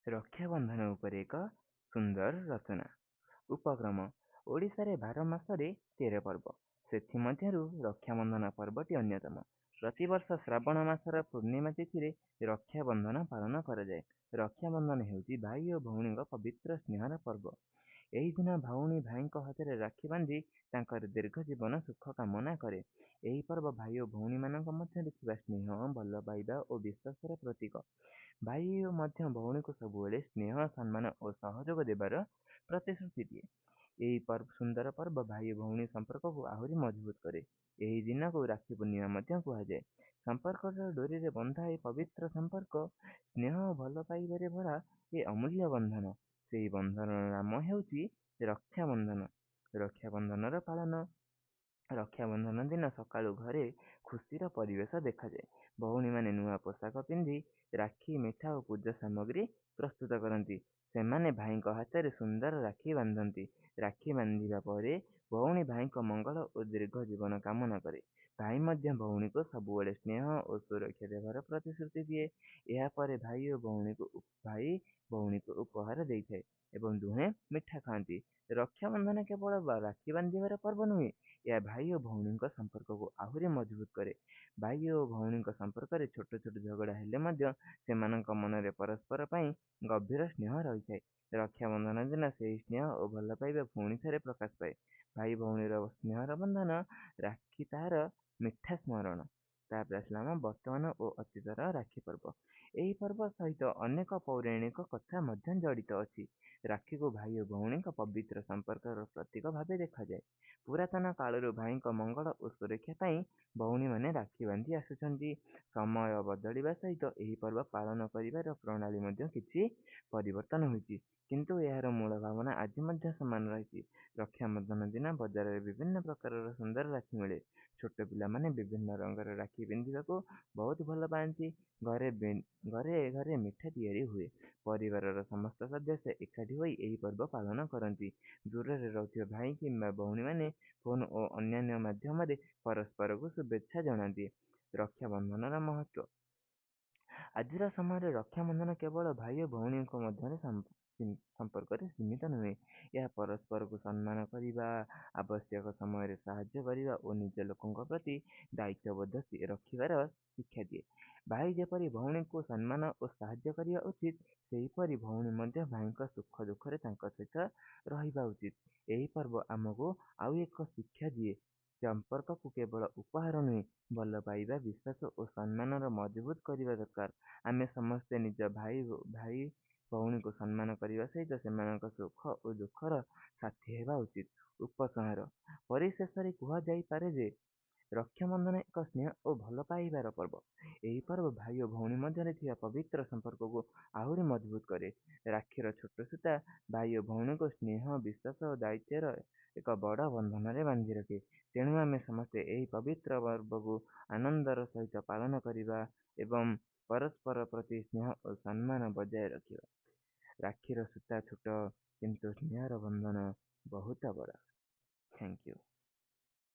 ରକ୍ଷାବନ୍ଧନ ଉପରେ ଏକ ସୁନ୍ଦର ରଚନା। ଉପକ୍ରମ। ଓଡ଼ିଶାରେ 12 ମାସରେ 13 ପର୍ବ। ସେଥିମଧ୍ୟରୁ ରକ୍ଷାବନ୍ଧନ ପର୍ବଟି ଅନ୍ୟତମ। ପ୍ରତିବର୍ଷ ଶ୍ରାବଣ ମାସର ପୂର୍ଣ୍ଣିମା ତିଥିରେ ରକ୍ଷାବନ୍ଧନ ପାଳନ କରାଯାଏ। ରକ୍ଷାବନ୍ଧନ ହେଉଛି ଭାଇ ଓ ଭଉଣୀଙ୍କ ପବିତ୍ର ସ୍ନେହର ପର୍ବ। ଏହି ଦିନ ଭଉଣୀ ଭାଇଙ୍କ ହାତରେ ରାକ୍ଷୀ ବାନ୍ଧି ତାଙ୍କର ଦୀର୍ଘ ଜୀବନ ସୁଖ କାମନା କରେ। ଏହି ପର୍ବ ଭାଇ ଓ ଭଉଣୀମାନଙ୍କ ମଧ୍ୟରେ ଥିବା ସ୍ନେହ, ଭଲ ପାଇବା ଓ ବିଶ୍ୱାସର ପ୍ରତୀକ। ଭାଇ ମଧ୍ୟ ଭଉଣୀକୁ ସବୁବେଳେ ସ୍ନେହ, ସମ୍ମାନ ଓ ସହଯୋଗ ଦେବାର ପ୍ରତିଶ୍ରୁତି ଦିଏ। ଏହି ସୁନ୍ଦର ପର୍ବ ଭାଇ ଭଉଣୀ ସମ୍ପର୍କକୁ ଆହୁରି ମଜବୁତ କରେ। ଏହି ଦିନକୁ ରାକ୍ଷୀ ପୂର୍ଣ୍ଣିମା ମଧ୍ୟ କୁହାଯାଏ। ସମ୍ପର୍କର ଡୋରିରେ ବନ୍ଧା ଏ ପବିତ୍ର ସମ୍ପର୍କ, ସ୍ନେହ ଓ ଭଲ ପାଇବାରେ ଭରା ଏ ଅମୂଲ୍ୟ ବନ୍ଧନ। ସେହି ବନ୍ଧନର ନାମ ହେଉଛି ରକ୍ଷାବନ୍ଧନ। ରକ୍ଷାବନ୍ଧନର ପାଳନ। ରକ୍ଷାବନ୍ଧନ ଦିନ ସକାଳୁ ଘରେ ଖୁସିର ପରିବେଶ ଦେଖାଯାଏ। ଭଉଣୀମାନେ ନୂଆ ପୋଷାକ ପିନ୍ଧି ରାକ୍ଷୀ, ମିଠା ଓ ପୂଜା ସାମଗ୍ରୀ ପ୍ରସ୍ତୁତ କରନ୍ତି। ସେମାନେ ଭାଇଙ୍କ ହାତରେ ସୁନ୍ଦର ରାକ୍ଷୀ ବାନ୍ଧନ୍ତି। ରାକ୍ଷୀ ବାନ୍ଧିବା ପରେ ଭଉଣୀ ଭାଇଙ୍କ ମଙ୍ଗଳ ଓ ଦୀର୍ଘ ଜୀବନ କାମନା କରେ। ଭାଇ ମଧ୍ୟ ଭଉଣୀକୁ ସବୁବେଳେ ସ୍ନେହ ଓ ସୁରକ୍ଷା ଦେବାର ପ୍ରତିଶ୍ରୁତି ଦିଏ। ଏହାପରେ ଭାଇ ଭଉଣୀକୁ ଉପହାର ଦେଇଥାଏ ଏବଂ ଦୁହେଁ ମିଠା ଖାଆନ୍ତି। ରକ୍ଷାବନ୍ଧନ କେବଳ ରାକ୍ଷୀ ବାନ୍ଧିବାର ପର୍ବ ନୁହେଁ, ଏହା ଭାଇ ଓ ଭଉଣୀଙ୍କ ସମ୍ପର୍କକୁ ଆହୁରି ମଜବୁତ କରେ। ଭାଇ ଓ ଭଉଣୀଙ୍କ ସମ୍ପର୍କରେ ଛୋଟ ଛୋଟ ଝଗଡ଼ା ହେଲେ ମଧ୍ୟ ସେମାନଙ୍କ ମନରେ ପରସ୍ପର ପାଇଁ ଗଭୀର ସ୍ନେହ ରହିଥାଏ। ରକ୍ଷାବନ୍ଧନ ଦିନ ସେହି ସ୍ନେହ ଓ ଭଲ ପାଇବା ପୁଣି ଥରେ ପ୍ରକାଶ ପାଏ। ଭାଇ ଭଉଣୀର ସ୍ନେହର ବନ୍ଧନ ରାକ୍ଷୀ ତାହାର ମିଠା ସ୍ମରଣ। ତାପରେ ଆସିଲା ଆମ ବର୍ତ୍ତମାନ ଓ ଅତୀତର ରାକ୍ଷୀ ପର୍ବ। ଏହି ପର୍ବ ସହିତ ଅନେକ ପୌରାଣିକ କଥା ମଧ୍ୟ ଜଡ଼ିତ ଅଛି। ରାକ୍ଷୀକୁ ଭାଇ ଓ ଭଉଣୀଙ୍କ ପବିତ୍ର ସମ୍ପର୍କର ପ୍ରତୀକ ଭାବେ ଦେଖାଯାଏ। ପୁରାତନ କାଳରୁ ଭାଇଙ୍କ ମଙ୍ଗଳ ଓ ସୁରକ୍ଷା ପାଇଁ ଭଉଣୀମାନେ ରାକ୍ଷୀ ବାନ୍ଧି ଆସୁଛନ୍ତି। ସମୟ ବଦଳିବା ସହିତ ଏହି ପର୍ବ ପାଳନ କରିବାର ପ୍ରଣାଳୀ ମଧ୍ୟ କିଛି ପରିବର୍ତ୍ତନ ହୋଇଛି, କିନ୍ତୁ ଏହାର ମୂଳ ଭାବନା ଆଜି ମଧ୍ୟ ସମାନ ରହିଛି। ରକ୍ଷାବନ୍ଧନ ଦିନ ବଜାରରେ ବିଭିନ୍ନ ପ୍ରକାରର ସୁନ୍ଦର ରାକ୍ଷୀ ମିଳେ। ଛୋଟ ପିଲାମାନେ ବିଭିନ୍ନ ରଙ୍ଗର ରାକ୍ଷୀ ପିନ୍ଧିବାକୁ ବହୁତ ଭଲ ପାଆନ୍ତି। ଘରେ ଘରେ ଘରେ ମିଠା ତିଆରି ହୁଏ। ପରିବାରର ସମସ୍ତ ସଦସ୍ୟ ଏକାଠି ହୋଇ ଏହି ପର୍ବ ପାଳନ କରନ୍ତି। ଦୂରରେ ରହୁଥିବା ଭାଇ କିମ୍ବା ଭଉଣୀମାନେ ଫୋନ ଓ ଅନ୍ୟାନ୍ୟ ମାଧ୍ୟମରେ ପରସ୍ପରକୁ ଶୁଭେଚ୍ଛା ଜଣାନ୍ତି। ରକ୍ଷାବନ୍ଧନର ମହତ୍ଵ। ଆଜିର ସମୟରେ ରକ୍ଷାବନ୍ଧନ କେବଳ ଭାଇ ଓ ଭଉଣୀଙ୍କ ମଧ୍ୟରେ ସମ୍ପର୍କରେ ସୀମିତ ନୁହେଁ। ଏହା ପରସ୍ପରକୁ ସମ୍ମାନ କରିବା, ଆବଶ୍ୟକ ସମୟରେ ସାହାଯ୍ୟ କରିବା ଓ ନିଜ ଲୋକଙ୍କ ପ୍ରତି ଦାୟିତ୍ୱବୋଧ ରଖିବାର ଶିକ୍ଷା ଦିଏ। ଭାଇ ଯେପରି ଭଉଣୀକୁ ସମ୍ମାନ ଓ ସାହାଯ୍ୟ କରିବା ଉଚିତ, ସେହିପରି ଭଉଣୀ ମଧ୍ୟ ଭାଇଙ୍କ ସୁଖ ଦୁଃଖରେ ତାଙ୍କ ସହିତ ରହିବା ଉଚିତ। ଏହି ପର୍ବ ଆମକୁ ଆଉ ଏକ ଶିକ୍ଷା ଦିଏ, ସମ୍ପର୍କକୁ କେବଳ ଉପହାର ନୁହେଁ, ଭଲ ପାଇବା, ବିଶ୍ୱାସ ଓ ସମ୍ମାନର ମଜବୁତ କରିବା ଦରକାର। ଆମେ ସମସ୍ତେ ନିଜ ଭାଇ ଭାଇ ଭଉଣୀକୁ ସମ୍ମାନ କରିବା ସହିତ ସେମାନଙ୍କ ସୁଖ ଓ ଦୁଃଖର ସାଥୀ ହେବା ଉଚିତ। ଉପସଂହାର। ପରିଶେଷରେ କୁହାଯାଇପାରେ ଯେ ରକ୍ଷାବନ୍ଧନ ଏକ ସ୍ନେହ ଓ ଭଲ ପାଇବାର ପର୍ବ। ଏହି ପର୍ବ ଭାଇ ଓ ଭଉଣୀ ମଧ୍ୟରେ ଥିବା ପବିତ୍ର ସମ୍ପର୍କକୁ ଆହୁରି ମଜବୁତ କରେ। ରାକ୍ଷୀର ଛୋଟ ସୂତା ଭାଇ ଓ ଭଉଣୀକୁ ସ୍ନେହ, ବିଶ୍ୱାସ ଓ ଦାୟିତ୍ୱର ଏକ ବଡ଼ ବନ୍ଧନରେ ବାନ୍ଧି ରଖେ। ତେଣୁ ଆମେ ସମସ୍ତେ ଏହି ପବିତ୍ର ପର୍ବକୁ ଆନନ୍ଦର ସହିତ ପାଳନ କରିବା ଏବଂ ପରସ୍ପର ପ୍ରତି ସ୍ନେହ ଓ ସମ୍ମାନ ବଜାୟ ରଖିବା। ରାକ୍ଷୀର ସୂତା ଛୋଟ, କିନ୍ତୁ ସ୍ନେହର ବନ୍ଧନ ବହୁତ ବଡ଼। Thank you.